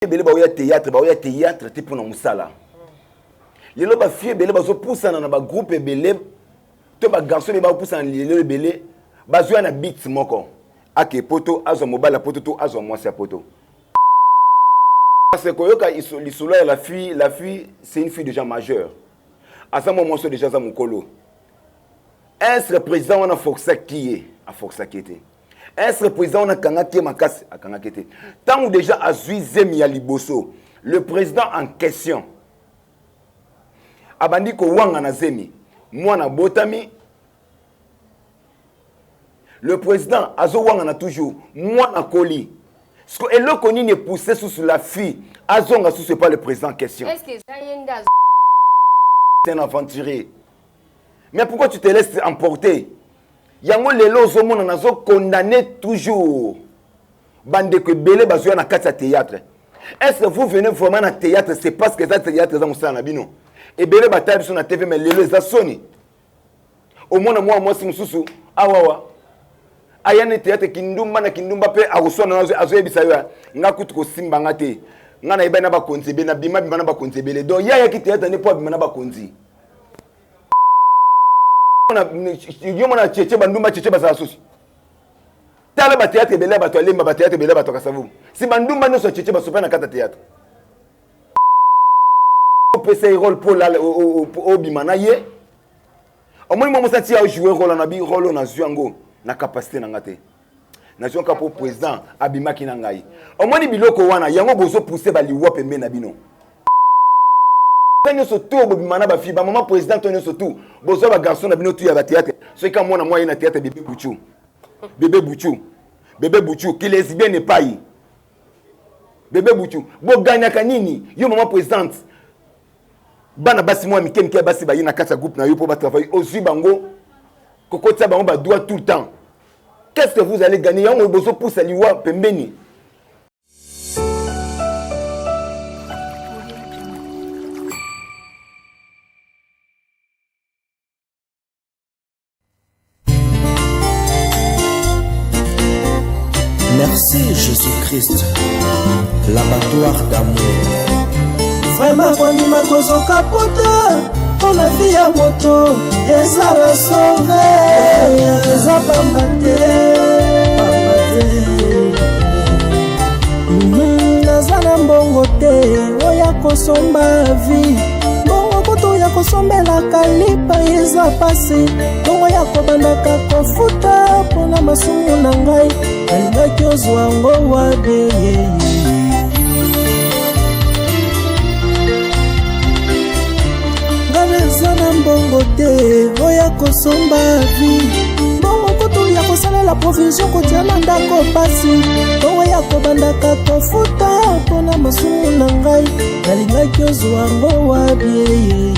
Ebele baoya théâtre, baoya théâtre te mpona mosala. Lelo bafille ebele bazopusana na bagroupe ebele to bagarçon ebele bazopusana lelo ebele, bazwa na bit moko, ake poto, azwa mobali ya poto to azwa mwasi ya poto. Parce que koyoka lisolo ya la fille, la fille, c'est une fille déjà majeure, aza mwa mwasi déjà, aza mokolo. Est-ce président wana aforçaki ye? Aforçaki ye te. Est-ce président wana akangaki ye makasi? Akangaki te. Ntango déjà azwi zemi ya liboso, le président en question abandi kowanga na zemi. Mwana abotami, le président azowangana toujours. Mwana koli siko, eloko nini epousse susu la fille azonga susu epa le président en question? Est-ce que eza ye nde? C'est un aventurier, mais pourquoi tu te laisses emporter? Yango lelo ozomona nazocondamner toujours bandeko ebele bazoya na kati ya théâtre. Est ce que vous venez vraiment na théâtre? C'est parce que eza théâtre, eza mosala na bino. Ebele batala biso na TV, mais lelo eza soni. Omona mwa mwasi mosusu awawa aya na théâtre, kindumba na kindumba, mpe akoswana, azoyebisa yo: "Nga kutu kosimba nga te, nga nayebani na bakonzi ebele, nabima bima na bakonzi ebele." Donc ye ayaki théâtre nde mpo abima na bakonzi. Yo mona cheche, bandumba cheche bazala susu. Tala bathéâtre ebele ya bato alemba, bathéâtre ebele ya bato akasavubu, si bandumba nyonso ya cheche basopa na kati ya théâtre. Opesa ye rôle mpo obima na ye. Omoni mwa mosa ti ajoue rôle na bi, rôle oyo nazwi yango na capacité na nga te, nazwi yango mpo président abimaki na ngai. Omoni biloko wana, yango bozopousse baliwa pembeni na bino nyonso tu. Bobima na bafille, bamama président to nyonso tu, bozwa bagarçon na bino tu ya bathéâtre. Soki ka mwana mwa ye na théâtre: "Bébé buchu, bébé buchu, bébé buchu", kilesbienne epai bébé buchu. Boganyaka nini? Yo mama présidente, bana basi mwa mike mike ya basi baye na kati ya groupe na yo mpo batravaille, ozwi bango kokotisa bango badoit tout le temps. Qu'est-ce que vous allez gagner? Yango bozopusa liwa pembeni. Merci Jésus-Christ, l'abattoir d'amour. Vraiment, kondima kozoka pota mpona vie ya moto eza rasauve, eza pamba te, pamba te. Naza na mbongo te oya kosomba vie, mbongo kutu ya kosombelaka lipa eza pasi, mbongo ya kobandaka kofuta mpona masumu na ngai, nalingaki ozwa yango wabe? Nga naza na mbongo te oya kosomba vie, mbongo kutu ya kosalela provision, kotia na ndako pasi, mbongo ya kobandaka kofuta mpona masumu na ngai, nalingaki ozwa yango wabi?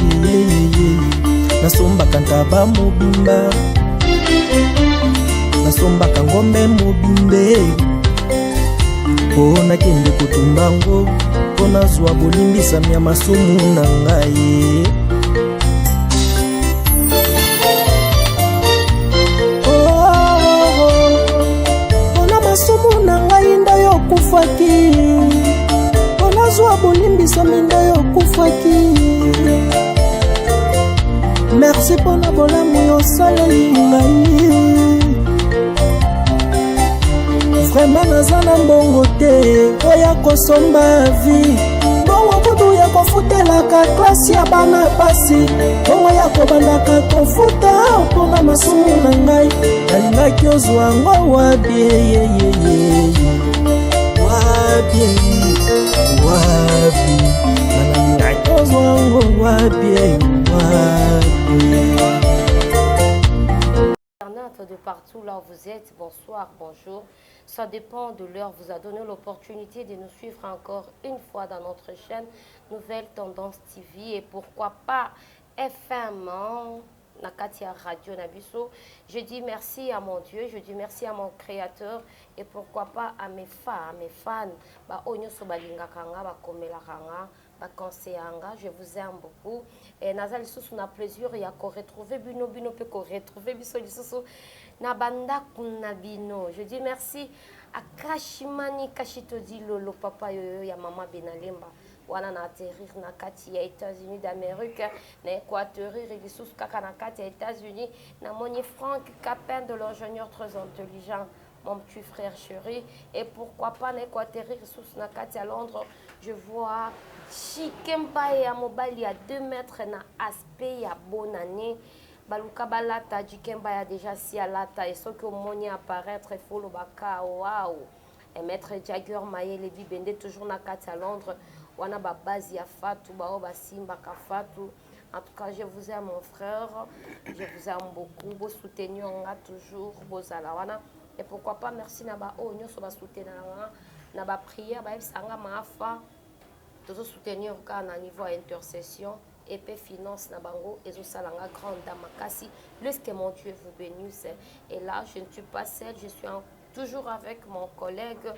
Nasombaka ntaba mobimba, nasombaka ngombe mobimbe mpo nakende kotumba ngo mpo nazwa bolimbisami ya masumu na ngai. Mpona masumu na ngai nde yo okufaki, mpo nazwa bolimbisami nde yo okufaki. Merci mpona bolamu yo osaleli ngai. Vraiment, naza na mbongo te oya kosomba vie, mbongo kutu ya kofutelaka klase ya bana pasi, mbongo ya kobandaka kofuta mpona masumu na ngai, nalingaki ozwa yango wabi? Wapi, wapi nalingaki ozwa yango? Wapi, wapi? Internautes de partout là où vous êtes, bonsoir, bonjour. Ça dépend de l'heure. Vous a donné l'opportunité de nous suivre encore une fois dans notre chaîne Nouvelle Tendance TV et pourquoi pas FM, hein, na kati ya radio na biso. Je dis merci à mon Dieu, je dis merci à mon créateur et pourquoi pas à mes fans, à mes fans. Ba oyo nyonso balingaka nga, bakomelaka nga, baconseiller nga, je vous aime beaucoup. Et naza lisusu na plaisir ya ko retrouver bino, bino pe ko retrouver biso lisusu na bandako na bino. Je dis merci. Akashimani Kashitodi Lolo papa yoyo ya mama Benalemba wana na atterrir na kati ya États-Unis d'Amérique, na équaterrir lisusu kaka na kati ya États-Unis. Namoni Franck Capin de l'ingénieur très intelligent, mon petit frère chéri. Et pourquoi pas na équaterrir lisusu na kati ya Londres, je vois Chikemba ya mobali ya 2 mètres na aspect ya bonne année. Baluka balata Chikemba ya déjà si alata, et soki omoni apparaître, il faut lobaka waouh. Et maître Jagger Mayele Bibende toujours na kati ya Londres, wana ba base ya Fatou, ba basimbaka Fatou. En tout cas, je vous aime, mon frère, je vous aime beaucoup. Bo soutenir nga toujours, bozala wana. Et pourquoi pas merci na ba oyo nyonso ba soutenir nga na ba prière, ba yebisanga maafa tozo soutenir ka na niveau ya intercession et pe finance na bango ezosala nga grande dame makasi. Plus que mon Dieu vous bénisse. Et là, je ne suis pas seule, je suis toujours avec mon collègue,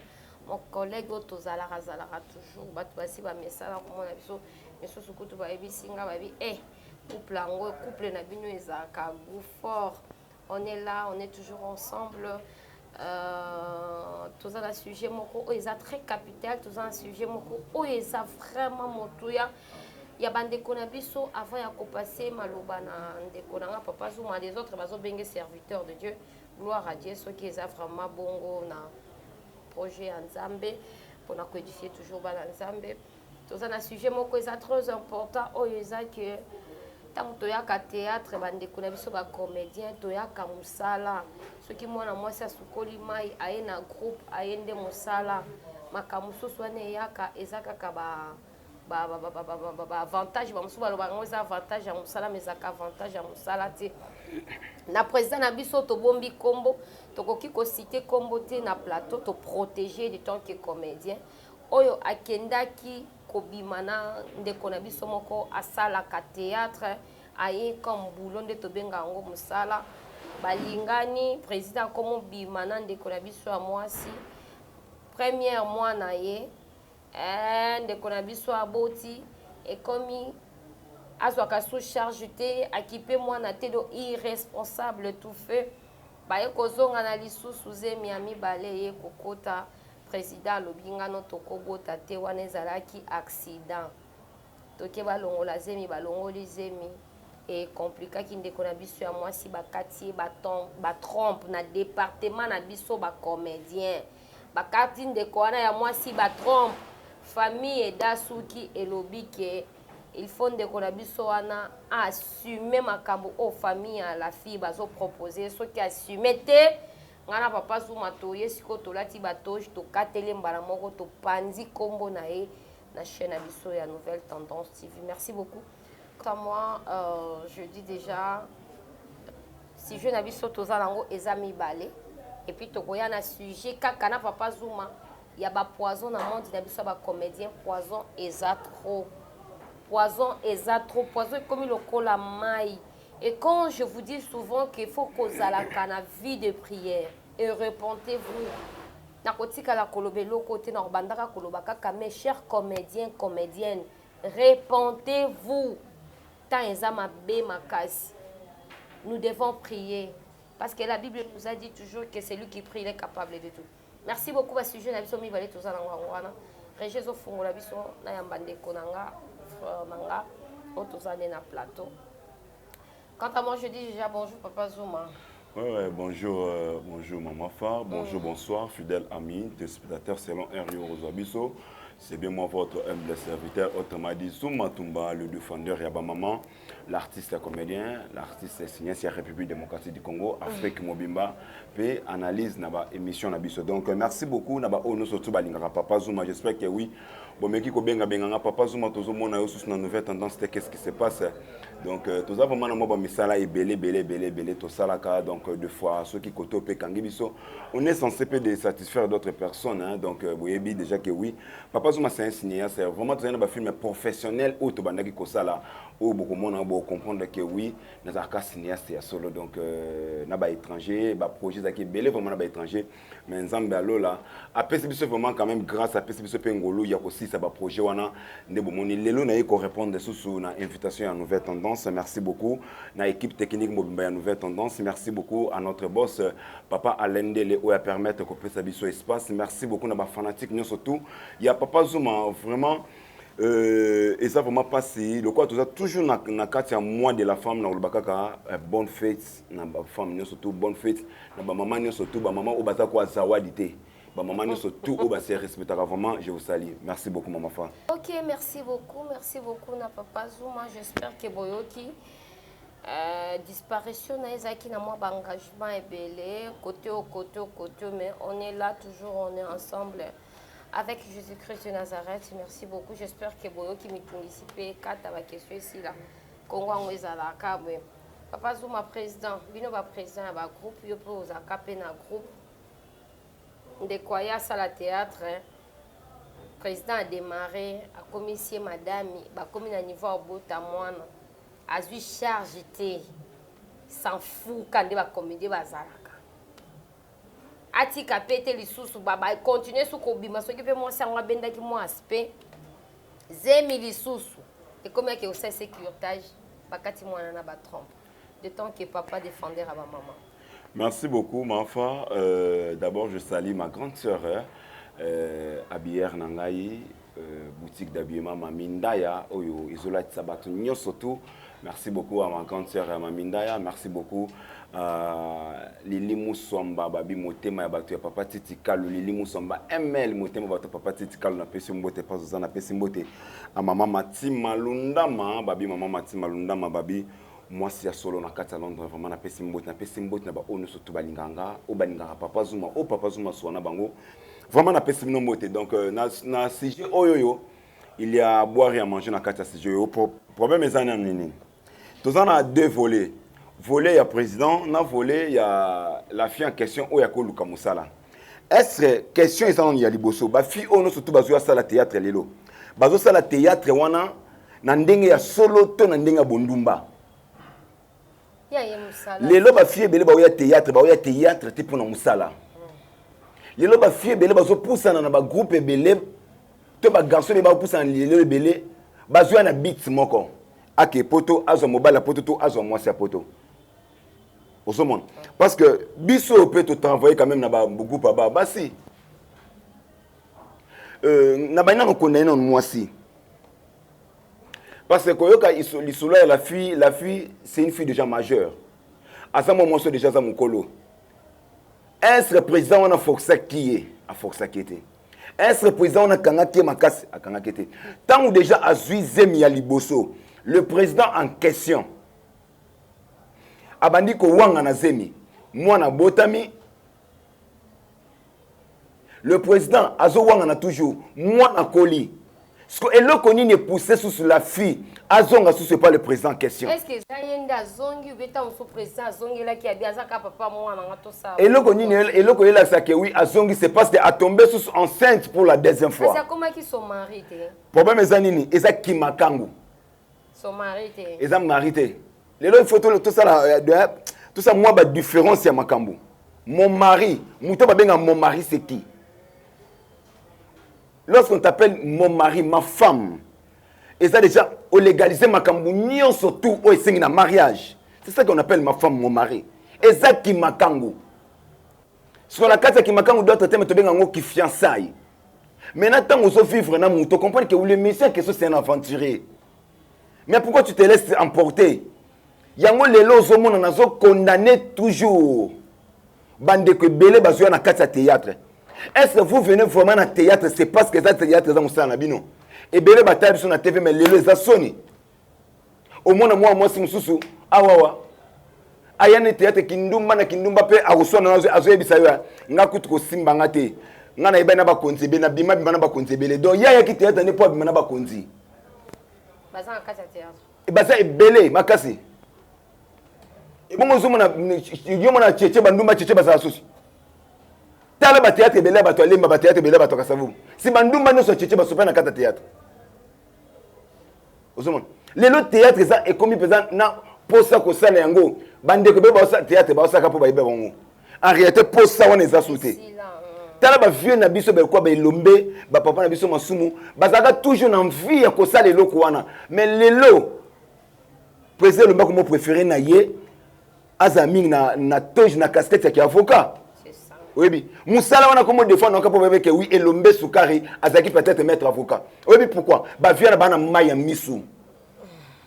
mon collègue oyo tozalaka zalaka toujours. Bato basi bamesala komona biso, misusu kutu bayebisi nga, bayebi couple yango, couple na bino ezalaka goût fort. On est là, on est toujours ensemble. Toza na sujet moko oyo eza très capital, toza na sujet moko oyo eza vraiment motuya ya bandeko na biso. Avant ya kopase maloba na ndeko na nga papa Zuma, les autres bazobenge serviteur de Dieu, gloire à Dieu soki eza vraiment bongo na projet ya Nzambe mpona koédifier toujours bana Nzambe. Toza na sujet moko eza très important, oyo eza ke ntango toyaka théâtre, bandeko na biso bacomédien, toyaka mosala. Soki mwana mwasi asukoli mai, aye na groupe, aye nde mosala. Makambo mosusu wana eyaka, eza kaka ba baavantage. Bamosusu balobaka yango eza avantage ya mosala, ma ezalaka avantage ya mosala te. Na président na biso, tobombi nkombo, tokoki kociter nkombo te na plateau, toprotéger de tant que comédien oyo akendaki kobima na ndeko na biso moko asalaka théâtre, aye comme boulot, nde tobenga yango mosala. Balingani, président akomobima na ndeko na biso ya mwasi. Première mwana ye, ndeko na biso aboti, ekomi azwaka sous charge te, akipe mwana te, do irresponsable tout fait. Baye kozonga na lisusu, zemi ya mibale ye kokota. Président alobi ngano tokobota te, wana ezalaki accident, toke balongola zemi. Balongoli zemi, ekomplikaki ndeko na biso ya mwasi, bakati ye batrompe na département na biso bacomédien. Bakati ndeko wana ya mwasi batrompe. Famille edasuki, elobi ke il faut ndeko na biso wana assume makambo oyo famille ya la fille bazopropose. Soki assume te, ngai na papa Zuma toye sikoyo, tolati batoge, tokateli mbala moko, topanzi nkombo na ye na chaîne na biso ya Nouvelle Tendance TV. Merci beaucoup. Quant à moi, je dis déjà, sujet na biso toza nango eza mibale, et puis tokoya na sujet kaka na papa Zuma ya bapoison na monde na biso ya bacomédien. Poison eza trop, poison eza trop, poison ekomi lokola mai. Et quand je vous dis souvent qu'il faut kozalaka na vie de prière et repentez-vous, nakotikala koloba eloko te, nakobandaka koloba kaka: mes chers comédiens, comédiennes, repentez-vous, temps eza mabe makasi. Nous devons prier parce que la Bible nous a dit toujours que celui qui prie, il est capable de tout. Merci beaucoup. Basujet na biso mibale toza nango yango wana. Régie ezofungola biso na yamba ndeko na nga, frère na nga oyo toza nde na plateau. Quant à moi, je dis déjà bonjour, papa Zuma. Ouais, bonjour, bonjour Maman Phare, bonjour, bonsoir, fidèles amis, téléspectateurs selon Rio Rosabiso. C'est bien moi, votre humble serviteur, autrement dit Zuma Tumba, le défendeur ya ba maman, l'artiste comédien, l'artiste signé sur République démocratique du Congo, Afrique mobimba, puis analyse na ba émission na biso. Donc merci beaucoup na ba ono surtout balingaka papa Zuma, j'espère que oui. Bon, mais qui ko benga benga papa Zuma, tozomona yo sous na Nouvelle Tendance, qu'est-ce qui se passe? Donc toza vraiment na mwa misala ebele ebele ebele ebele tosalaka. Donc deux fois soki koto mpe ekangi biso, on est censé pe de satisfaire d'autres personnes, hein. Donc boyebi déjà que oui, papa Zuma, c'est un cinéaste vraiment. Tozali na bafilm professionnel oyo tobandaki kosala, oyo bokomona, bocomprendre que oui, nazalaka cinéaste ya solo. Donc na baétranger, baprojet ezalaki ebele vraiment na baétranger, mais Nzambe alola apesi biso vraiment quand même grâce, apesi biso mpe ngolu ya kosilisa baprojet wana. Nde bomoni lelo naye korépondre susu na invitation ya Nouvelle Tendance. Tendance. Merci beaucoup na équipe technique mobimba ya Nouvelle Tendance. Merci beaucoup à notre boss papa Alain Ndele oyo apermettre kopesa biso espace. Merci beaucoup na ba fanatique nyonso tout ya papa Zuma. Vraiment eza vraiment mpasi lokola toza toujours na kati ya mois de la femme. Na koloba kaka bonne fête na bafemme nyonso tout, bonne fête na bamama nyonso tout, bamama oyo baza kwa zawadi te, bamama nyonso tout oyo base respectaka. Vraiment, je vous salue. Merci beaucoup, mama Fa. Ok, merci beaucoup, merci beaucoup na papa Zuma. J'espère que boyoki disparition na ezalaki na mwa baengagement ebele, côté o côté o côté, mais on est là toujours, on est ensemble avec Jésus-Christ de Nazareth. Merci beaucoup. J'espère que boyoki mitungisi mpe kata baquestion esila. Kongo yango ezalaka boye. Papa Zuma, président, bino baprésident ya bagroupe, yo mpe ozalaka mpe na groupe. Ndeko aye asala théâtre, président adémarré, akomisi ye madame, bakomi na niveau abota mwana, azwi charge te, s'en fuka nde bacomédie bazalaka, atika pe te lisusu, bacontinue su kobima. Soki mpe mwasi yango abendaki mwa aspect zemi lisusu, ekomi ake kosalisa curetage, bakati mwana na batrompe. De tant que papa défendeur ya bamama? Merci beaucoup, Mafa. D'abord, je salue ma grande sœur, habillère na ngai, boutique d'habillement Mami Ndaya, oyo izolatisa bato nyonso tout. Merci beaucoup à ma grande sœur Mami Ndaya. Merci beaucoup à Lili Moussomba, Babi Motema ya bato ya Papa Titi Kalu, Lili Moussomba, ML Motema bato Papa Titi Kalu na pesi mbote pas na pesi mbote à maman Matima Lundama, Babi maman Matima Lundama, Babi mwasi ya solo na kati ya Londres. Vraiment, napesi mbote, napesi mbote na baoyo nyonso to balingaka nga, oyo balingaka papa Zuma, oyo papa Zuma aswa na bango. Vraiment, napesi bino mbote. Donc na sujet oyo oyo il y a à boire et à manger na kati ya sujet oyo. Problème eza nanu nini? Toza na deux volets: volet ya président na volet ya la fille en question oyo akoluka mosala. Est-ce question eza nanu ya liboso: bafille oyo nyonso to bazwi asala théâtre lelo, bazosala théâtre wana na ndenge ya solo to na ndenge ya bondumba? Ya ye mosala. Lelo bafille ebele baoya théâtre, baoya théâtre te mpona mosala. Lelo bafille ebele bazopusana na bagroupe ebele to bagarçon ebele bazopusana lelo ebele, bazwa na but moko: ake poto, azwa mobali ya poto to azwa mwasi ya poto. Ozomona, parce que biso oyo mpe totravaille quand même na bagroupe ya basi, na bandi nano kondane nano mwasi, parce que koyoka lisolo ya la fille, la fille, c'est une fille déjà majeure, aza mwa mwasi déjà, aza mokolo. Est-ce président wana aforçaki ye? Aforçaki ye te. Est-ce président wana akangaki ye makasi? Akangaki ye te. Ntango déjà azwi zemi ya liboso, le président en question abandi kowanga na zemi, mwana abotami, le président azowangana toujours, mwana koli. Siko eloko nini epousse susu la fille azonga susu epa le président en question? Est ce que eza ye nde azongi ube ntango mosusu président azongelaki, abi aza kaka papa mwana nga, tosala? Eloko nini, eloko eyelakisaka oui azongi, c'est parce que atombe susu enceinte pour la deuxième kasi fois. Akomaki son mari te. Problème eza nini? Eza kimakangu. Son mari te. Eza mari te. Lelo il faut tosala tosala mwa badifférence ya makambo. Mon mari, moto babenga mon mari, c'est qui? Lorsqu'on t'appelle mon mari, ma femme, eza déjà olégaliser makambo nyonso tout oyo esengi na mariage. C'est ça qu'on appelle ma femme, mon mari. Eza kimakangu. Siko na kati ya kimakangu, d'autres termes tobenga yango kifiançaille. Maintenant, ntango ozovivre na moto, comprendre que le monsieur en question, c'est un aventurier. Mais pourquoi tu te laisses emporter? Yango lelo ozomona nazocondamner toujours bandeko ebele bazoya na kati ya théâtre. Est ce que vous venez vraiment na théâtre, c'est parce que eza théâtre, eza mosala na bino? Ebele batala biso na TV, mais lelo eza soni. Omona mwa mwasi mosusu awawa aya na théâtre, kindumba na kindumba, mpe akoswana, azoyebisa yo: "Nga kutu kosimba nga te, nga nayebani na bakonzi ebele, nabima bima na bakonzi ebele." Donc ye ayaki théâtre nde mpo abima na bakonzi. Baza na kati ya théâtre. Baza ebele makasi. Ebongo ozomona yo mona cheche, bandumba cheche bazala susu. Tala bathéâtre ebele ya bato alemba, bathéâtre ebele ya bato ya Kasavubu, si bandumba nyonso ya cheche basopa na kati ya théâtre. Ozomona lelo théâtre eza ekomi mpenza na posa kosala yango. Bandeko ebele baosala théâtre, baosalaka mpo bayeba bango. En réalité, posa wana eza su te. Sila. Tala bavieux na biso, balikuwa baelombe, bapapa na biso masumu, bazalaka toujours na envie ya kosala eloko wana. Mais lelo Président Elombe akomo préféré na ye azala mingi na, na toge na casquette ya kiavocat. Oyebi mosala wana komo défendre nka mpo bayebi ke oui, Elombe Sukari azalaki peut-être maître avocat. Oyebi pourquoi? Bavia na bana mai ya misu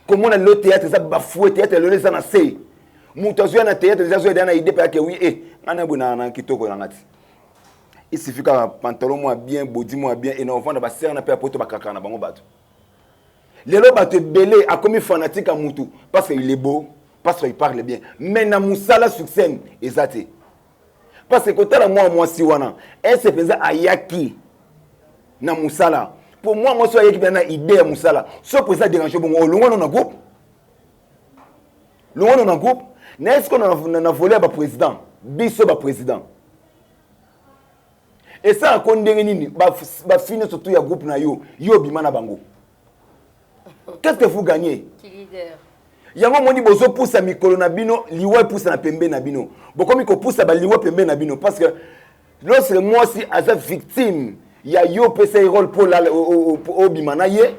komona lelo théâtre eza bafoué, théâtre lelo eza na se. Moto azwi ya na théâtre eza azwi ya na idée mpe yake oui, e ngai na boye na kitoko nanga ti, il suffit kaka pantalon mwa bien, body mwa bien, e na ovanda basere na mpe ya poto bakaka na bango. Bato lelo, bato ebele akomi fanatique ya mutu parce que il est beau, parce qu'il parle bien, mais na mosala succès eza te. Parce que kotala mwa mwasi wana, ese mpenza ayaki na mosala? Mpo mwa mwasi oyo ayaki mpenza na idée ya mosala, so mpo eza dérange bongo, olongwano na groupe, longwano na groupe na ye. Sikoyo na volet ya baprésident, biso baprésident esalaka ndenge nini? Bafille nyonso tu ya groupe na yo, yo obima na bango, qu'est-ce que vous gagnez? Yango omoni bozopusa mikolo na bino, liwa epusa na pembeni na bino, bokomi kopusa baliwa pembeni na bino, parce que lorsque mwasi aza victime ya yo, opesa ye rôle mpo obima na ye,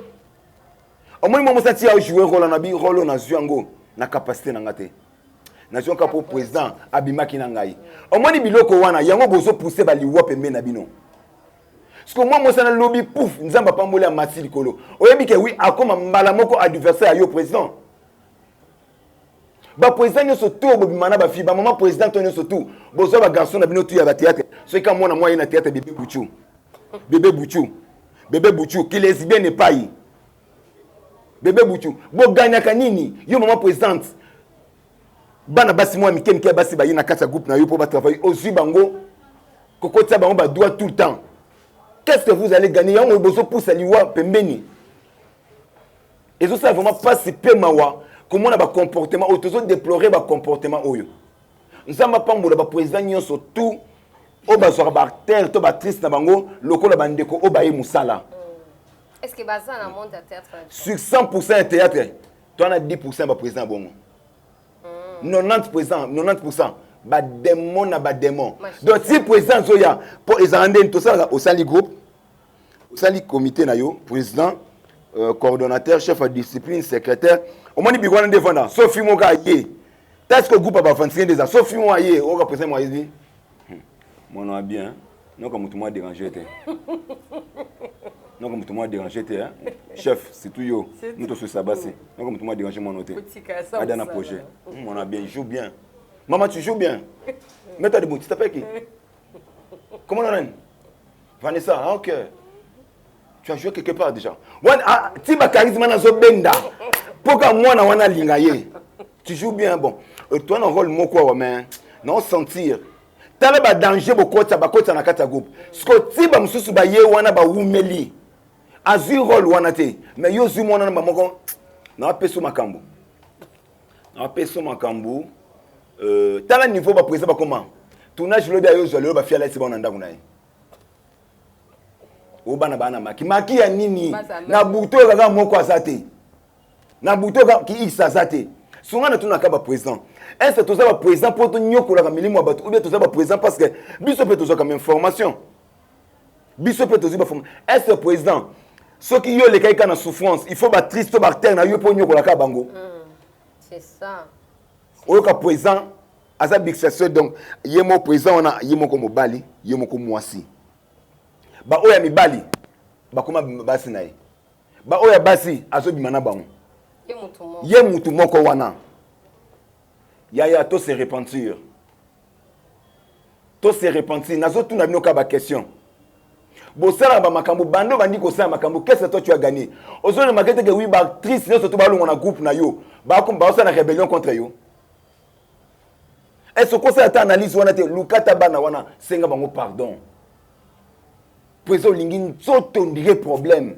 omoni mwa mwasi atia ajoue rôle na bi rôle oyo nazwi yango na capacité na nga te, nazwi yango mpo président abimaki na ngai. Omoni biloko wana, yango bozopuse baliwa pembeni na bino. Parce que mwa mwasi nalobi pouf, Nzambe apamboli, amati likolo, oyebi ke oui, akóma mbala moko adversaire ya yo président. Baprésident nyonso to bobima na bafille, bamama président to nyonso tu bozwa bagarçon na bino tu ya bathéâtre, soki ka mwana mwa ye na théâtre, bébé buchu, bébé buchu, bébé buchu, kilesbienne epai bébé buchu, boganyaka nini? Yo mama présidente, bana basi mwa mike mike ya basi baye na kati ya groupe na yo mpo batravaille, ozwi bango kokotia bango badroit tout le temps, qu'est-ce que vous allez gagner? Yango bozopusa liwa pembeni. Ezosala vraiment mpasi mpe mawa komona bacomportement oyo tozodéplore, bacomportement oyo. Nzambe apambola baprésident nyonso tout oyo bazwaka baacteur to baactrice na bango lokola bandeko oyo baye mosala. Est-ce que baza na monde ya théâtre? Sur 100 ya théâtre, to na 10 ya baprésident bongo, 90 président, 90 badémon na badémon. Donc si président azoya, mpo ezala ndeni tosalaka, osali groupe, osali comité na yo, président, coordonnateur, chef ya discipline, secrétaire, omoni biko wana nde evanda. Sofi moko aye ta siko groupe ya bafantisike nde eza, sofi moko aye oyoka président mo ayebi mwana wa bien, noka motu moko adérange te, noka motu moko adérange te, chef, surtout yo nous tososa basi, noka motu moko adérange mwana te, ada na projet mwana bien, joue bien, maman, tu joues bien, mets-toi debout. Tu t'appelles qui? Comment on Vanessa? Ah, ok, tu as joué quelque part déjà. Wana ah, ti bacharisme wana azobenda mpo ka mwana wana alinga ye. Tu joues bien, bon, toi na rôle moko awa, mais nao sentir, tala badanger bokota, bakota na kati ya groupe. Siko ti bamosusu baye wana bawumeli, azwi rôle wana te, mais yo ozwi mwana na bamoko, naapesa makambo, naapesa makambo. Tala niveau baprésident bakoma tournage lobi, ayozwa lelo bafia alasi bango na ndako na ye, oyo bana baa na maki maki ya nini na butu oyo, kaka moko aza te na butu oyo ki x aza te. Songa na tunaka baprésident: est ce toza baprésident mpo tonyokolaka milimo ya bato, ou bien toza baprésident parce que biso mpe tozwaka information, biso mpe tozwi baformation? Est ce président, soki yo olekaki kaka na souffrance, il faut baactrice to baacteur na yo mpo onyokolaka bango? C'est ça. Oyoka président aza bisexuel, donc ye moko président wana, ye moko mobali, ye moko mwasi, baoyo ya mibali bakoma basi na ye, baoyo ya basi azobima na bango. Ye motu moko. Ye mutu moko wana. Yaya, to se repentir, to se repentir. Nazotuna bino kaka baquestion. Bosalaka bamakambo bando, bandi kosala makambo, qu'est-ce que toi tu as gagné? Ozolemaka te ke oui, baactrice nyonso to balongwa na groupe na yo, baosala rébellion contre yo. Est ce okosala ata analyse wana te? Luka ata bana wana, senga bango pardon. Po eza olingi nzoto ndire problème.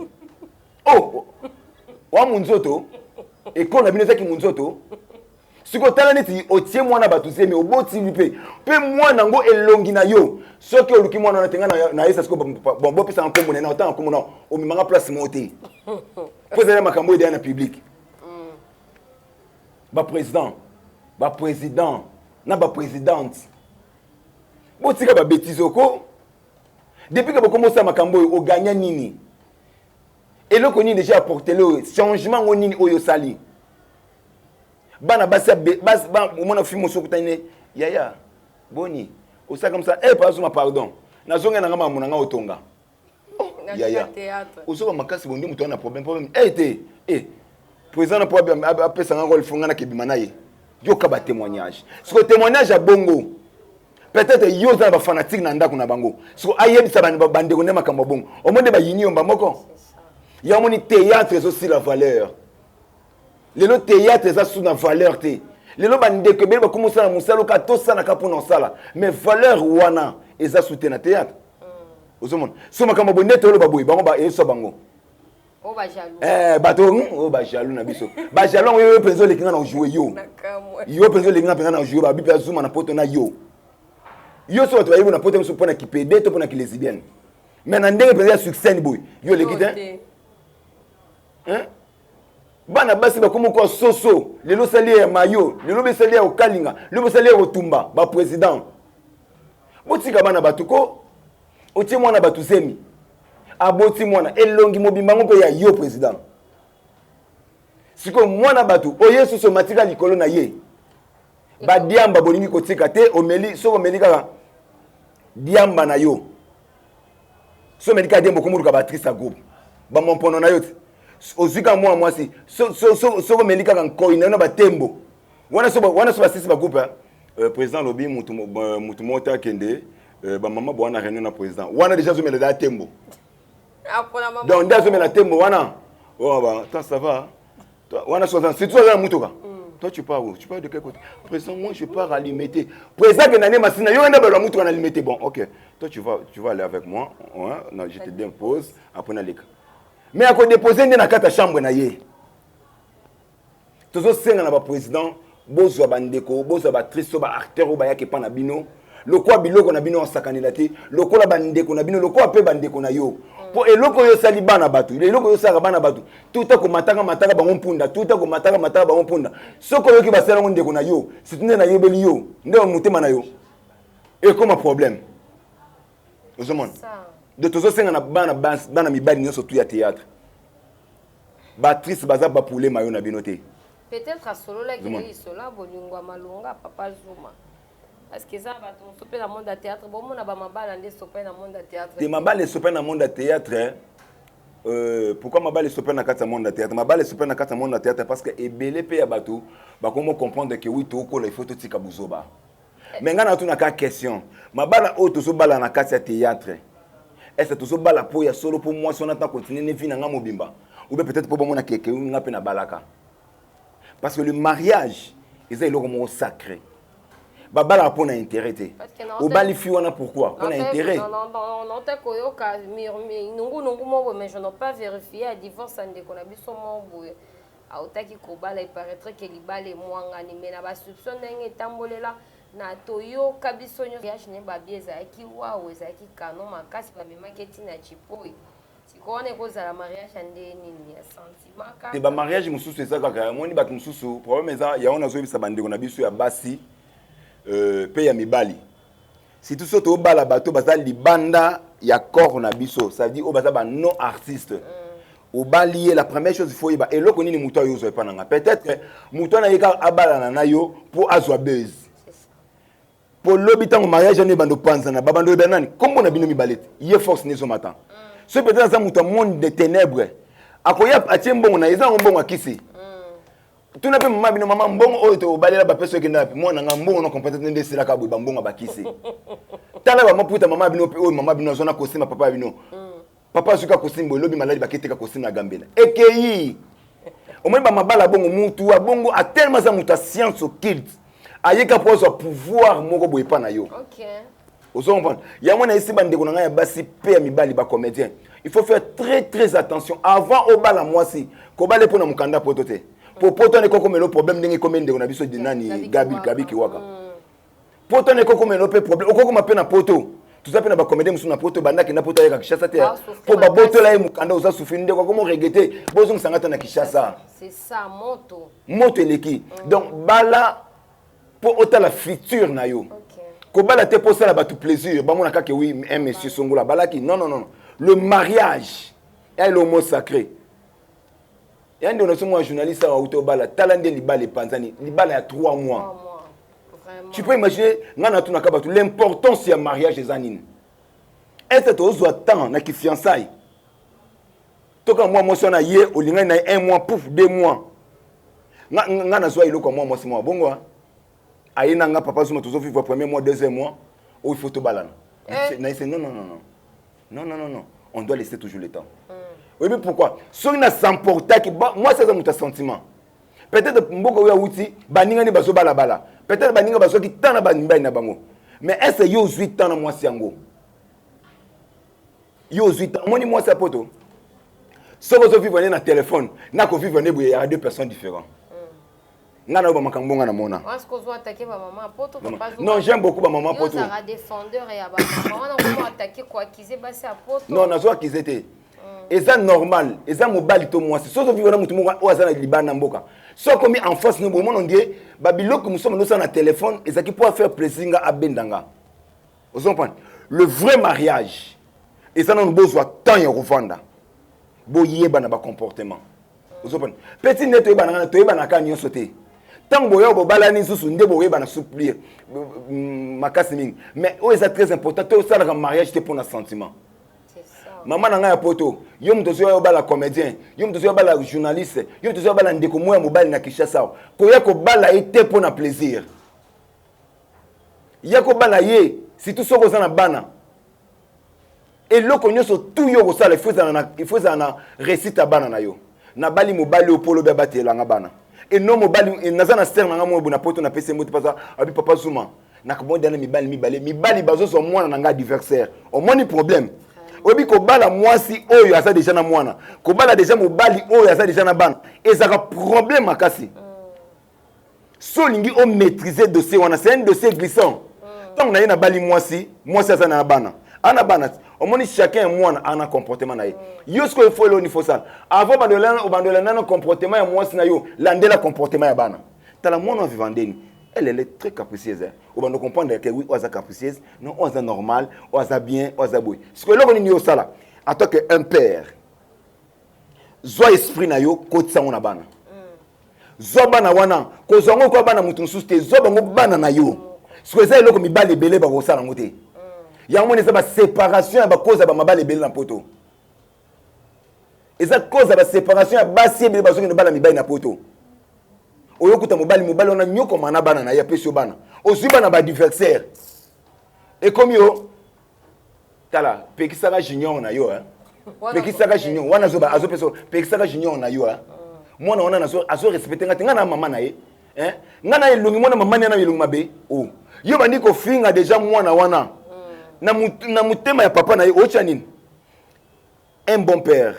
Oh, wa munzoto ekolo na bino ezaki munzoto. Sikoyo tala neti otie mwana bato zemi, obotili mpe mpe mwana yango elongi na yo. Soki oluki mwana wana te, ngai nayesa sikoyo, bon, bopesanga nkombo na ye, na otanga nkombo na omemanga place moko te, mpo ezali makambo oyo edeya na public. Baprésident, baprésident na baprésidente, botika babêtises oko. Depuis ke bokomi osala makambo oyo, oganya nini? Eloko nini déjà apportele oyo changement ngo nini oyo osali? Bana basi omona fille mosusu okutani ne yaya boni osaka mosala e eh, pazuma pardon nazongi na nga makambo na nga otonga oh, yaya ozoba makasi bondi moto wana problème problème e eh, te e eh, président na po apesa nga role fo nga nakebima na ye yoka batémoignage sikoyo témoignage ya bongo peut-être yo oza na bafanatique na ndako na bango siko ayebisa bandeko nde makambo ya bongo omoni nde bayini yomba moko ya omoni théâtre ezosila valeur lelo théâtre eza su na valeur te lelo bandeko ebele bakomi osala mosala oka tosalaka mpona osala mais valeur wana eza su te na théâtre mm. ozomona so makambo boye nde toloba boye bango eyeswa bango Oh, ba jaloux. Eh, bato hmm, oyo ba jaloux na biso. Ba jaloux yango yo mpenza oleki nga na ojoue yo. Yo mpenza oleki nga mpenza na ojoue babi mpe azuma na poto na yo. Yo so bato bayebi na poto mosusu mpo na kipede to mpo na kilesibienne. Mais na ndenge mpenza ya succès ni boye yo oleki te. Hein? Bana basi bakomi kwa soso lelo osali ya mayo lelo besali ya kokalinga lelo bosali ya kotumba ba président botika bana bato ko otie mwana bato zemi aboti mwana elongi mobimba yango mpe ya yo président sikoyo mwana bato oye susu omatika likolo na ye badiamba bolingi kotika te omeli soki omeli kaka diamba na yo soki omeli kaka diamba okomoluka baactrice ya groupe bamompono na yo te ozwi kaka mwana mwasi soki omeli kaka nkoi na yo na batembo wana so basisi bagroupe euh, président alobi motu moko te akende euh, bamama bowana réunion na président wana déjà azomela da tembo ah, donc nde azomela tembo wana oh, bah, attends, ça va wana soza surtout aza na mutuka mm. toi tu pars où tu pars de quel côté président moi je pars à Limete président ke nane masina yo nde balwa mutuka na Limete bon ok toi tu vas tu vas aller avec moi ouais, non, je te dépose après naleka mais akodepose nde na kati ya chambre na ye Tozo senga na ba president bozwa ba ndeko bozwa ba actrice to ba acteur oyo bayaka epa na bino lokola biloko na bino osakanela te lokola bandeko na bino lokola mpe bandeko na yo mpo eloko oyo osali bana bato eloko oyo osalaka bana bato tuta komataka mataka bango mpunda tuta komataka mataka bango mpunda soki oyoki basala yango ndeko na yo surtout nde nayebeli yo nde motema na yo ekoma problème ozomona donc tozosenga na bana bana mibali nyonso tu ya théâtre ba actrice baza ba poulet mayo na bino te. Peut-être asololaki na lisolo ya bolingo ya malonga papa Zuma. Parce que eza bato mosusu mpe na monde ya théâtre bomona ba mabala nde esopai na monde ya théâtre. Te mabala esopai na monde ya théâtre euh, pourquoi mabala esopai na kati ya monde ya théâtre mabala esopai na kati ya monde ya théâtre parce que ebele mpe ya bato bakomo comprendre que oui tokola il faut totika buzoba mais ngai natunaka question mabala oyo tozobala na kati ya théâtre est ce tozobala mpo ya solo mpo mwasi wana ta continue ne vie na ngai mobimba ou bien peut-être mpo bamona keke ngai mpe nabalaka parce que le mariage eza eloko moko sacré babalaka mpo na intérêt te obali fi wana pourquoi mpo na intérêt nota koyoka nungunungu moko boye mais je n'ai pas vérifié ya divorce ya ndeko na biso moko boye Awutaki kobala il paraitrait que libala emwangani mais na ba soupçons ndenge etambolela na toyoka biso nionso mariage ne Babia ezalaki wawu ezalaki canon makasi bamemaki ye ti na Tshipoyi sikoyo wana ekozala mariage ya ndenge nini ya sentiment kaka te ba mariage mosusu eza kaka omoni bato mosusu problème eza yango nazoyebisa bandeko na biso ya basi euh, mpe ya mibali surtout soki tobala bato baza libanda ya corps na biso ça veut dire oyo baza ba non artiste mm. obali ye la première chose il faut oyeba eloko nini moto ayo ozwa epa na nga peut-être moto wana ye kaka abalana na yo mpo azwa buzz mpo lobi ntango mariage wana ebanda opanzana babanda oyeba nani nkombo na bino mibale te ye force ne ezomata mm. soki peut-être aza moto ya monde de ténèbre akoya atie mbongo na ye eza yango mbongo akisi tuna mpe mama bino mama mbongo oyo tobalela bapesa okenda wapi mwana nga mbongo na comprendre nde esilaka boye bambongo bakisi tala bamaputa mama bino mpe oyo mama bino azwa na kosima papa ya bino mm. papa azwi kaka kosimba elobi maladi baketeka kosimba na gambela ekei omoni bamabala bongo mutu abongo atelema aza moto ya science occulte ayeka mpo azwa pouvoir moko boye epa na yo okay. ozo comprendre yango nayesi bandeko na ngai ya basi mpe ya mibali bacomédien il faut faire très très attention avant obala mwasi kobala mpo na mokanda poto te po poto wana ekokomela problème ndenge ekomi ndeko na biso nani gabi gabi kiwaka mm. poto wana ekokomela mpe problème okokoma mpe na poto toza mpe na bacomédien mosusu na poto banda akenda poto ayaka kinshasa te mpo babotola ye mokanda oza souffrir ndeko akomo regrete bozongisa nga ta na kinshasa moto eleki mm. donc bala mpo otala futur na yo kobala te mpo osala bato plaisir bamona kaka oui un monsieur songola abalaki non non non le mariage est le mot sacré. Ya ndeko na biso mwa journaliste awa auti obala, tala nde libala epanzani, libala ya 3 mois. Tu peux imaginer, nga natunaka bato l'importance ya mariage eza nini? Est-ce tozwa temps na kifiançailles? Toka mwa mwasi wana ye olingani na ye un mois, pouf, 2 mois. Nga nazwa eloko ya mwa mwasi mwa bongo aye na nga, papa Zuma, tozovivre premier mois, deuxième mois oyo, il faut tobalana. Eh. Na non, non, non, non, non, non, non, non, on doit laisser toujours le temps. Oyebi pourquoi? Soki na s'emportaki, mwasi aza moto ya sentiment. Peut-être mboka oyo awuti, baningani bazobalabala, peut-être baninga bazwaki temps na bamibali na bango. Mais est-ce yo ozwi temps na mwasi yango? Yo ozwi temps? Omoni mwasi ya poto, soki ozovivre nde na telefone na kovivre nde boye, yaka deux personnes différents. Nga nayoba makambo nga namona. Non, j'aime beaucoup bamama poto. Non, nazo accuser te. Eza normal, eza mobali to mwasi, soki ozovivre na motu moko oyo aza na libanda mboka, so akomi en face no, bomona ndie babiloko mosusu bandosala na telefone ezalaki mpo afaire plaisir nga, abenda nga. Ozocomprendre? Le vrai mariage eza nano bozwa temps ya kovanda, boyeba na bacomportement. Ozocomprendre? Petit nde toyebanaka, toyebanaka nyonso te. Ntango boya bobalani lisusu nde boyebana suplir makasi mingi. Mais oyo eza très important, tosalaka mariage te mpona sentiment. Mama na ngai ya poto, yo moto ozoya obala comédien, yo moto ozoya obala journaliste, yo moto ozoya obala ndeko moko ya mobali na Kinshasa awa, koya kobala ye te mpo na plaisir. Ya kobala ye, surtout soki oza na bana, eloko nyonso tu yo kosala, il faut ezala na réussite ya bana na yo. Nabali mobali oyo mpo olobi abatelanga bana eno mobali. Naza na sœur na nga moko na poto, napesi ye mbote. Mpaza abi papa Zuma, nakomodana mibali mibale, mibali bazozwa mwana na nga adversaire. Omoni problème? Oyebi, kobala mwasi oyo aza déjà na mwana, kobala déjà mobali oyo aza déjà na bana, ezalaka problème makasi. So olingi omaîtriser dossier wana, c'est un dossier glissant. Ntango na ye nabali mwasi, mwasi aza na bana, ana bana, omoni chacun ya mwana ana comportement na ye. Yo sikoyo ifo eloni fosala avant obandola nano comportement ya mwasi na yo, landela comportement ya bana. Tala mwana aviva ndeni, elle est très capricieuse, hein. Obanda comprendre que oui, oyo aza capricieuse, non, oyo aza normal, oyo aza bien, oyo aza boye. Sikoyo eloko nini yo osala en tant que un père? Zwa esprit na yo, kotisa yango na bana. Zwa bana wana, kozwa yango kwa bana moto mosusu te, zwa bango bana na yo. Sikoyo eza eloko mibali ebele bakosala yango te. Yango moni eza baséparation ya bacause ya bamabala ebele na poto, eza cause ya baséparation ya basi ebele bazokende bana mibali na poto. Oyokuta mobali, mobali wana nyokoma na bana na ye, apesi yo bana, ozwi bana baadversaire, ekomi yo. Tala, pekisaka junior na yo, pekisaka junior wana, azopesa, pekisaka junior na yo. Mwana wana azorespecte nga te, nga na mama na ye, nga na elongi mwana mama na elongi mabe. O yo bandi kofinga déjà mwana wana na motema ya papa na ye, otya nini? Un bon père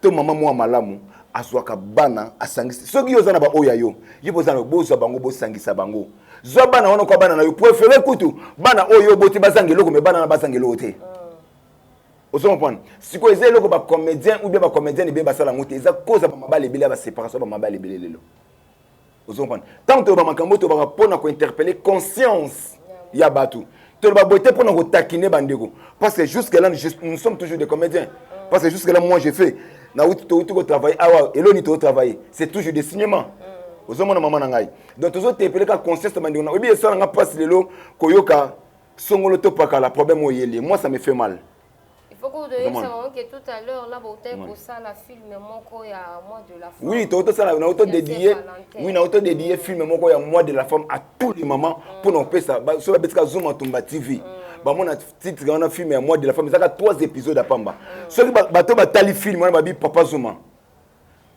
to mama mwa malamu azwaka bana, asangisi. Soki yo oza na baoyo ya yo, yo boza na bozwa bango, bosangisa bango. Zwa bana wana kwa bana na yo. Préféré kutu bana oyo oboti bazanga eloko, mais bana na bazanga eloko te. Ozo comprendre? Sikoyo eza eloko bacomédien ou bien bacomédienne ebele basala yango te. Eza cause ya bamabala ebele, ya baséparation ya bamabala ebele lelo. Ozo comprendre? Ntango toyoba makambo, tobaka mpona kointerpeller conscience ya bato. Toloba boye te mpona kotakine bandeko, parce que jusque là nous sommes toujours des comédiens, parce que jusque là moi j'ai fait, nauti, touti kotravailler awa, eloni totravailler, c'est toujours des cinéma. Ozomona, mama na ngai? Donc tozointerpeller ka conscience ya bandeko na. Oyebi, esalanga mpasi lelo koyoka songolo to pakala problème oyo eyeli. Moi, ça me fait mal. Il faut que vous que tout à l'heure là botaki kosala film moko ya mois de la femme. Oui, totosala na auto dédié. Oui, na auto dédié film moko ya mois de la femme à tous les mamans, mpona kopesa. So babetika Zuma Tumba TV, bamona titre wana, film ya mois de la femme, ezaka trois épisodes ya pamba. Soki bato batali film wana, babi papa Zuma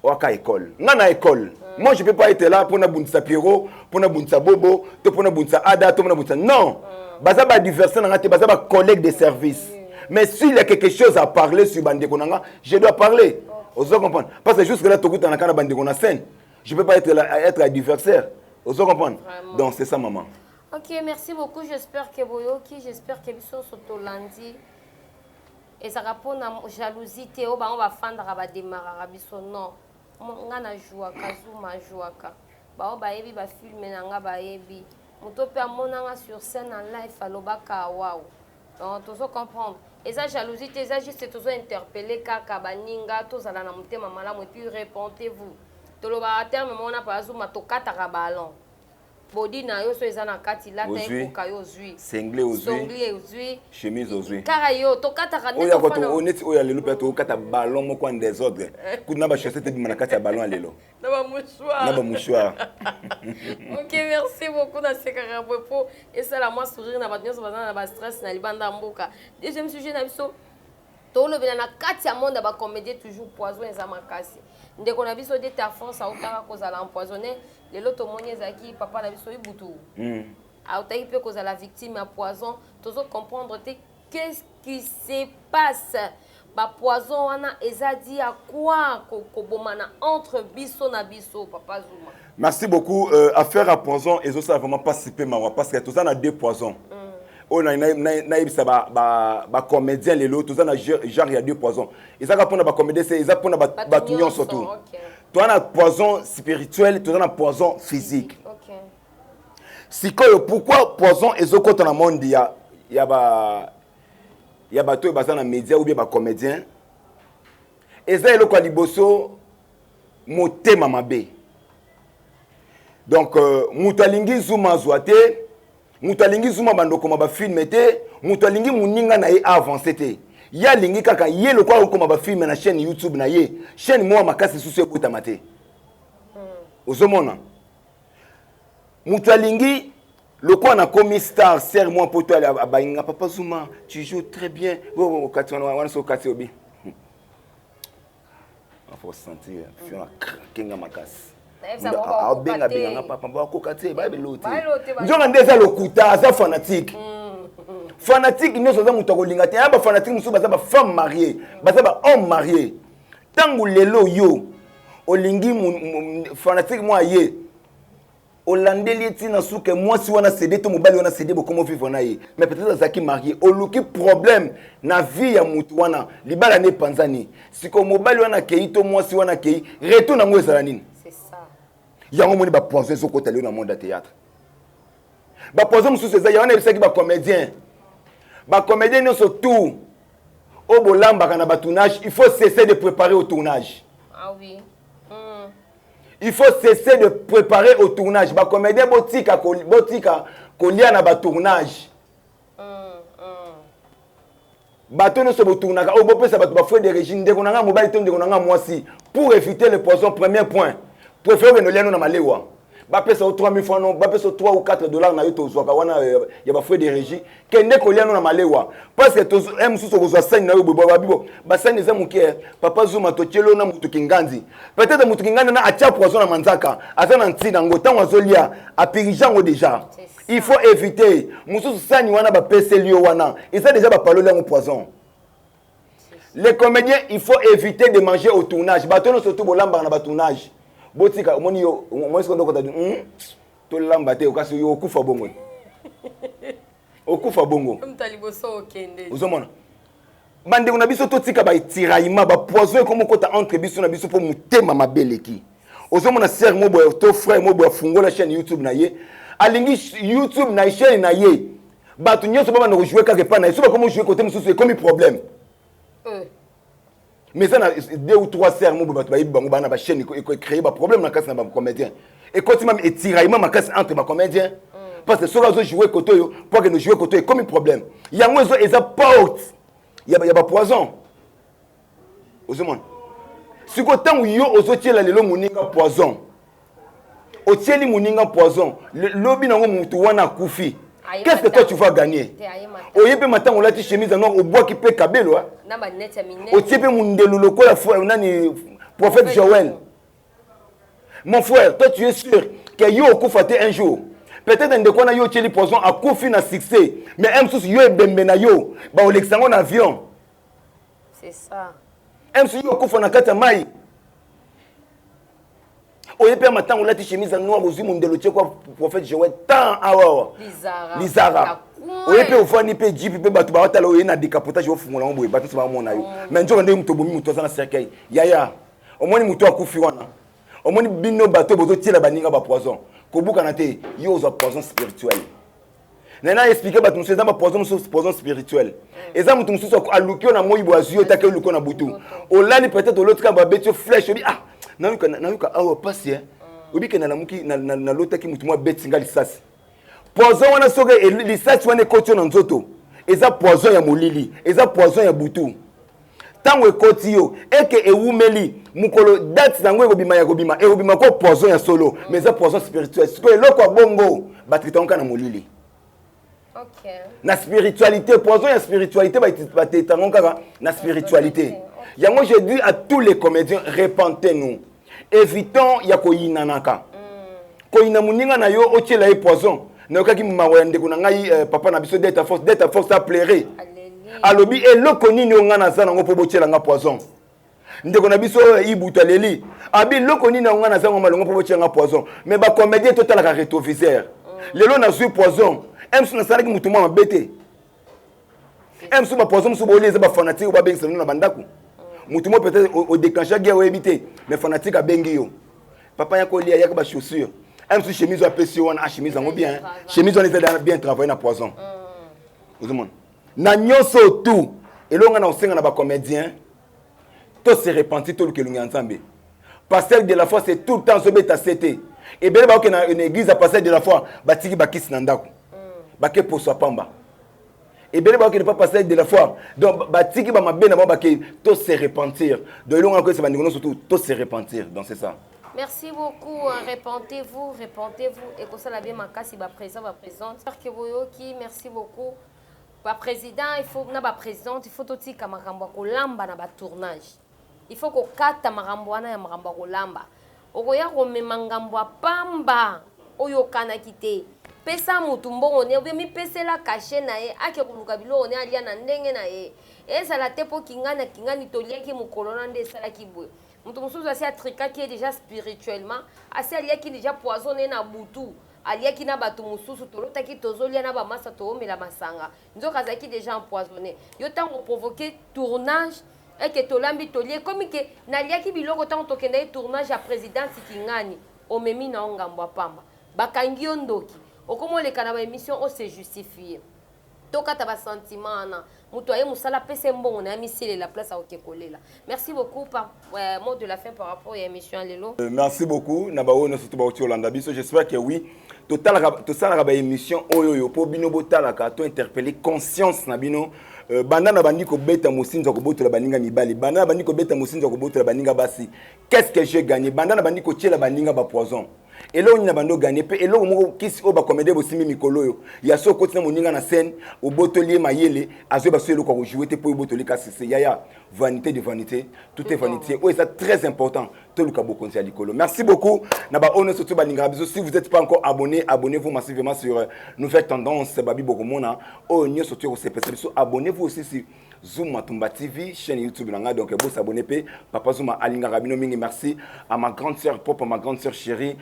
waka école, nga na école. Moi, je peux pas être là mpona bundisa Pierrot, mpona bundisa Bobo, to mpona bundisa Ada, to mpona bundisa, non, baza baadversaire na nga te, baza bacollègue de service. Mais s'il y a quelque chose à parler sur bandeko na nga, je dois parler. Ozo comprendre? Parce que jusque là tokutanaka na bandeko na scène, je peux pas être là, être adversaire. Ozo comprendre? Donc c'est ça, maman. Ok, merci beaucoup. J'espère que boyoki, j'espère que biso nyonso tolandi. Ezalaka mpona jalousie te oyo bango bafandaka bademaraka biso, non. Nga najwaka, Zuma ajwaka, bango bayebi bafilme na nga, bayebi moto mpe amonanga sur scène en live, alobaka waw. Donc tozo comprendre. Eza jalousie te, eza juste tozo interpeller kaka baninga tozala na motema malamu et puis repentez-vous. Tolobaka terme moko na Papa Zuma tokataka ballon. Body na yo so eza na kati lata Ozui. ekoka yo ozui. Singlet ozui. Songlet ozui. Chemise ozui. Kaka yo tokataka nde Oyo ya tofanda- koto oyo neti oyo ya lelo mpe tokata ballon moko en désordre. Kutu na ba chaussette ebima na kati ya ballon ya lelo. Na ba mouchoir. Na ba mouchoir. Ok, merci beaucoup na sekaka boye po esala mwa sourire na bato nyonso baza na ba stress na libanda ya mboka. Deuxième sujet na biso tolobela na kati ya monde ya ba comédien toujours poison eza makasi. Ndeko na biso de ta France autaka kozala empoisonné lelo tomoni ezalaki papa na biso Ibutu. Autaki mpe kozala victime ya poison. Tozo comprendre te qu'est-ce qui se passe. Ba poison wana eza dit à quoi kobomana entre biso na biso papa Zuma. Merci beaucoup. Affaire à poison et ça vraiment pas si peu mawa parce que tout ça na deux poisons. Oh na na na na yebisa ba ba ba comédien lelo tout ça na genre il y a deux poisons. Et ça pour ba comédien c'est ça pour ba ba Bato nyonso tout. Ok. Toi na poison spirituel, toi na poison physique. Ok. Sikoyo pourquoi poison ezokota na monde ya ya ba ya bato baza na média ou bien ba comédien? Eza eloko ya liboso motema mabe. Donc mutu alingi Zuma azwa te, mutu alingi Zuma bando koma ba film te, mutu alingi muninga na ye avancer te. Ya alingi kaka ye lokola okoma ba film na chaîne YouTube na ye, chaîne mwa makasi susu ebotama te. Ozomona? Mutu alingi lokola na komi star, serre moi poto ali abayinga papa Zuma, tu joues très bien. Bo, bo, kati wana, wana so kati obi. Faut sentir, fiona craquer nga makasi. Nayebisa bango bakoka Abenga te. benga nga papa, bakoka te, ba belo te. Ba belo te, ba Nzoka nde eza lokuta, aza fanatique. Fanatique nyonso aza moto akolinga te. Ya ba fanatique mosusu baza ba femme mariée, baza ba homme marié. Tango lelo yo olingi fanatique moi ye olandeli ye ntina suka mwasi wana cédé to mobali wana cédé bokomo vivre na ye. Mais peut-être azalaki marié, oluki problème na vie ya mutu wana, libala ne panzani. Siko mobali wana akei to mwasi wana akei, retour nango ezala nini? C'est ça. Yango moni ba poison ezokota lelo na monde ya théâtre. Ba poison mosusu eza, yango nayebisaki ba comédien. Ba comédien nyonso tout oyo bolambaka na ba tournage, il faut cesser de préparer au tournage. Ah oui. Il faut cesser de préparer au tournage. Ba comédien botika ko, botika kolia na ba tournage. Bato nyonso botournaka, oyo bopesa bato ba frais de régime, ndeko na nga mobali to ndeko na nga mwasi, pour éviter le poison, premier point. Préfère que nolia na malewa. Bapesa yo 3000 francs, non, bapesa yo 3 ou 4 dollars na yo tozwaka wana ya ba frais de régie. Kende kolia no na malewa. Parce que tozo, eh, mosusu okozwa sani na yo boye, ba bibo. Ba sani eza moke, eh. Papa Zuma totielo na mutu kinganzi. Peut-être mutu kinganzi na atia poison na manzaka. Aza na ntina ngo, tango azolia, apirige yango déjà. C'est ça. Il faut éviter. Mosusu sani wana ba peseli yo wana. Eza déjà ba paloli yango poison. Les comédiens, il faut éviter de manger au tournage. Bato nyonso surtout bolambaka na ba tournage. Botika, omoni yo, omoni soki ndoko tadi, tolamba te, okasi yo okufa bongo. Okufa bongo. Comme t'as liboso okende. Ozomona. Bandeko na biso totika ba tiraillement, ba poison ekomo kota entre biso na biso po motema mabe eleki. Ozomona sœur mo boye, to frère mo boye afungola chaîne YouTube na ye. Alingi YouTube na chaîne na ye. Bato nyonso ba banda kojouer kaka epai na ye. Soki bakomi kojouer côté mosusu, ekomi problème. Mais ça, na 2 ou 3 sœurs mo boye, bato bayebi bango, bana ba chaîne eko créer ba problème na kati na ba comédien. Ekoti même etiraillement makasi entre ba comédien. Parce que soki azo jouer côté oyo, pour que nous jouer côté oyo, ekomi problème. Yango ezo, eza porte. Ya ba, ya ba poison. Ozomona. Siko tango yo ozotiela lelo moninga poison. Otieli moninga poison, lobi nango mutu wana akufi. Aye Qu'est-ce que toi matango. tu vas gagner? Te, aye matango. Oye pe matango olati chemise noire, obwaki pe kabelo, hein? Na ba net ya minene. Otie pe mundelu lokola nani, prophète Prophète Joël. Joël. Mon frère, toi tu es sûr que yo okufa te un jour. Peut-être ndeko wana yo otieli poison akufi na succès, mais un mosusu yo ebembe na yo, ba olekisa ngo na avion. C'est ça. Un mosusu yo okufa na kati ya mai. Oye pe matango olati chemise noire, ozwi mundelo tie kwa prophète Joël tant awa. Lizara. Lizara. Ya coin. Oye pe ofandi pe jeep pe bato baotala oye na décapotage ofungola ngo boye, bato nyonso bamona yo. Mais nzoka nde moto obomi moto aza na cercueil. Yaya, omoni moto akufi wana. Omoni bino bato bozotiela baninga ba poison. Kobukana te, yo ozwa poison spirituel. Na na expliquer bato mosusu, eza bapoison mosusu, poison spirituel. Eza moto mosusu aluki yo na moi boye, azwi yo take, oluki yo na butu, olali, peut-être olotika, babeti yo flèche, obi: "Ah, nayoka, nayoka awa pasi." E obike, nalamuki, nalotaki motu mo abeti nga lisasi. Poison wana, soki lisasi wana ekoti yo na nzoto, eza poison ya molili, eza poison ya butu. Ntango ekoti yo, eke ewumeli, mokolo date yango ekobima, ya kobima, ekobima ko poison ya solo, mais eza poison spirituel. Sikoyo eloko ya bongo, batraitango kaka na molili. Na spiritualité, poison ya spiritualité, batetango kaka na spiritualité. Yango je dis à tous les comédiens: repentez-nous, évitons ya koyinanaka, koyina moninga na yo, otiela ye poison. Nayokaki mawa ya ndeko na ngai, papa na biso Delta Force. Delta Force apleurer, alobi: "Eloko nini oyo ngai naza nango mpo botiela nga poison?" Ndeko na biso oyo Ibutu aleli, abi: "Eloko nini yango ngai naza ngo malongo mpo botiela nga poison?" Mais bacomédien, totalaka rétroviseur. Lelo nazwi poison, mosusu nasalaki motu mwa mabe te. Mosusu bapoison mosusu bolia, eza bafanatique oyo babengisa bino na bandako. Motu mo peut-être odéclenche guerre, oyebi te, mais fanatique abengi yo: "Papa, ya kolia, yaka bachaussure." Mosusu chemise oyo apesi yo wana, a chemise yango bien, chemise wana eza bien travaillé na poison. Ozomona na nyonso tu. Eloko nga na kosenga na bacomédien, to se repentir, toluka elongi ya Nzambe. Pasteur de la foi, c'est tout le temps azobeta se te. Ebele baoke na église ya pasteur de la foi, batiki bakisi na ndako, bake poso ya pamba. Ebele bakokende pa pasteur de la foi, donc batiki bamabe na bango, bake. To se repentir. Donc elongo nakoyesa bandeko nyonso tout, to se repentir. Donc c'est ça. Merci beaucoup. Repentez-vous, repentez-vous. Et que ça bien makasi ba président, ba présidente. Que boyoki, merci beaucoup. Ba président, il faut na ba présidente, il faut totika makambo ya kolamba na ba tournage. Il faut kokata makambo wana ya makambo ya kolamba. Okoya komema ngambo ya pamba oyo okanaki te. Pesa motu mbongo ne, obe mipesela cachet na ye, ake koluka biloko ne alia na ndenge na ye. Ezala te mpo kingani na kingani toliaki mokolo na nde esalaki boye. Moto mosusu asi atrikaki ye déjà spirituellement, asi aliaki déjà poison ne na butu, aliaki na bato mosusu, tolotaki tozolia na bamasa, toomela masanga, nzoka azalaki déjà empoisonné. Yo ntango provoqué tournage, eke tolambi, tolie, komi ke naliaki biloko ntango tokendaki tournage ya présidente Kingani, omemi na yo ngambo ya pamba, bakangi yo ndoki, okomi oleka na baémission ose justifie. Tokata basentiment wana. Moto aye mosala, apesa mbongo na ye, miselela place akoke kolela. Merci beaucoup. Par mot de la fin par rapport ya émission ya lelo? Merci beaucoup na baoyo nyonso to bauti kolanda biso. J'espère que oui, tosalaka baémission oyo oyo mpo bino botalaka, to interpeller conscience na bino. Banda na bandi kobeta mosinzo ya kobotola baninga mibali, banda na bandi kobeta mosinzo ya kobotola baninga basi, qu'est-ce que j'ai gagné? Banda na bandi kotiela baninga bapoison, eloko nini na bandi ogagner? Mpe eloko moko, kisi oyo bacomédien bosimbi mikolo oyo ya so, okoti na moninga na scène, obotoli ye mayele, azoyeba so eloko ya kojouer te mpo obotoli. Kasi se yaya, vanité de vanité, tout est vanité. Oyo eza très important, toluka bokonzi ya likolo. Merci beaucoup na baoyo nyonso to balingaka biso. Si vous êtes pas encore abonné, abonnez-vous massivement sur Nouvelle Tendance. Babi bokomona oyo nyonso to ekosepesa biso. Abonnez-vous aussi sur Zuma Tumba TV, chaîne YouTube na nga. Donc bosabonner mpe, papa Zuma alingaka bino mingi. Merci à ma grande sœur propre, ma grande sœur chérie,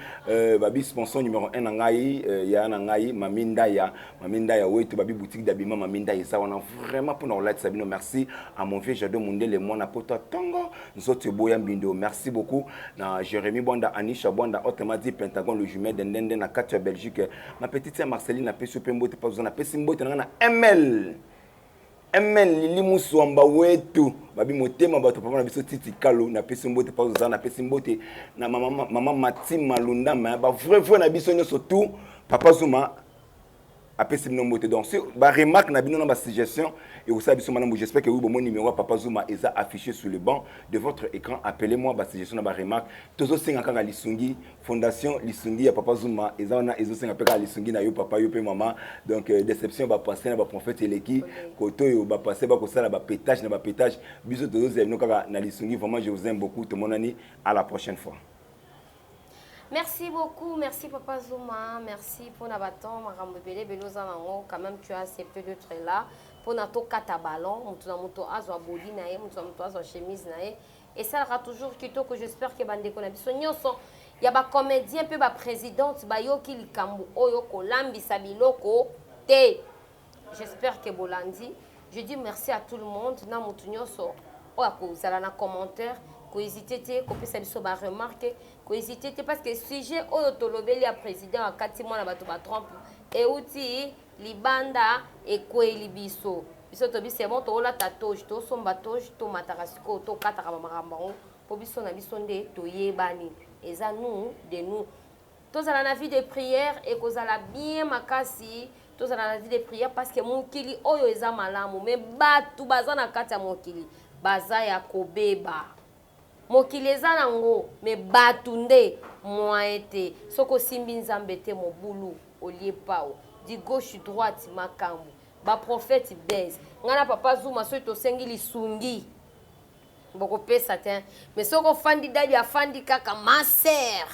babi sponsor numéro 1 na ngai, ya na ngai Mami Ndaya, Mami Ndaya wetu, babi boutique d'habillement Mami Ndaya eza wana vraiment mpona kolatisa bino. Merci à mon vieux Jado Mundele, mwana poto ntongo nzoto eboya mbindo. Merci beaucoup na Jérémy Bwanda, Anisha Bwanda, autrement dit Pentagone, le jumel de Ndende na kati ya Belgique. Ma petite sœur Marceline, napesi yo mpe mbote. Mpa napesi mbote na ngai na ML MN Lili Muswamba wetu, babi motema bato, papa na biso Titi Kalo, napesi mbote mpa oza. Napesi mbote na mama, mama Matima Lundama, bavrai vrai na biso nyonso tout. Papa Zuma apesi bino mbote. Donc si baremarque na bino na basuggestion ekosala biso malamu. J'espère que oui, bomo numéro ya papa Zuma eza affiché sur le banc de votre écran. Appelez-moi, basuggestion na baremarque. Tozosenga kaka lisungi. Fondation Lisungi ya papa Zuma eza wana, ezosenga mpe kaka lisungi na yo papa, yo mpe mama. Donc déception bapaster na baprophète eleki kote oyo, bapaster bakosala bapétage na bapétage. Biso tozozela bino kaka na lisungi. Vraiment, je vous aime beaucoup. Tomonani à la prochaine fois. Merci beaucoup, merci Papa Zuma, merci pour na baton makambo ebele ebele oza nango. Quand même, tu as accepté d'être là mpona tokata ballon, moto na moto azwa body na ye, moto na moto azwa chemise na ye, esalaka toujours kitoko. J'espère que bandeko na biso nyonso ya bacomédien mpe baprésidente bayoki likambo oyo, kolambisa biloko te. J'espère que bolandi. Je dis merci à tout le monde, na moto nyonso oyo akozala na commentaire, kohésite te kopesa biso baremarque, kohésite te, parce que sujet oyo tolobeli ya président akati mwana bato batrompe euti. Libanda ekweyeli biso. Biso tobi c'est bon toolata toge, tosomba toge, tomataka sikoyo, tokataka ba makambo yango po biso na biso nde toyebani. Eza nous de nous. Tozala na vie de prière ekozala bien makasi, tozala na vie de prière parce que mokili oyo eza malamu mais batu baza na kati ya mokili baza ya kobeba. Mokili eza na ngo mais batu nde moyen te soki osimbi nzambe te mobulu olie pao di gauche droite makambu ba prophète buzz nga na papa zuma soki tosengi lisungi bokopesa te mais soki ofandi dadi afandi kaka ma sœur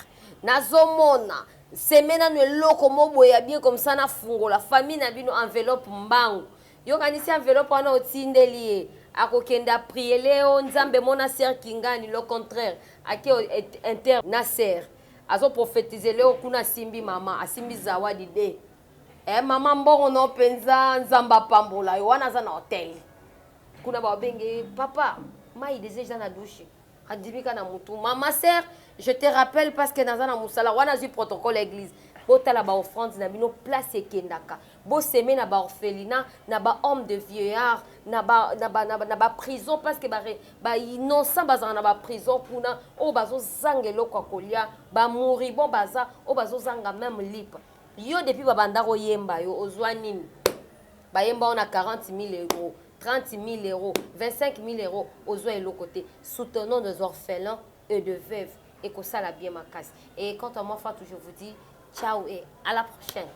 nazomona seme nanu eloko moboye ya bien comme ça nafungola famille na bino enveloppe mbangu Yo kanisi enveloppe wana otindeli ye akokende a priele yo nzambe mona sœur kingani le contraire ake inter na sœur azo prophétisele yo kuna asimbi mama asimbi zawadi de eh mama mbongo no mpenza nzambe apambola yo wana aza na hotel kuna babenge papa mai deja eza na douche Andimi ka na mutu. Maman sœur, je te rappelle parce que naza na musala wana azui protocole ya église. Botala ba offrandes na bino place ekendaka. Bo semer na ba orphelinat, na ba hommes de vieillards, na ba na ba na ba, na ba prison parce que ba ba innocents bazala na ba prison kuna oyo bazozanga eloko ya kolia, ba moribonds baza oyo bazozanga même lipa. Yo depuis babanda koyemba yo ozwa nini? Bayemba yo na 40 000 euros. 30 000 euros, 25 000 euros, ozwa eloko te. Soutenons des orphelins et de veuves. Ekosala bien makasi. Et quant à moi, Fatou, je vous dis ciao et à la prochaine.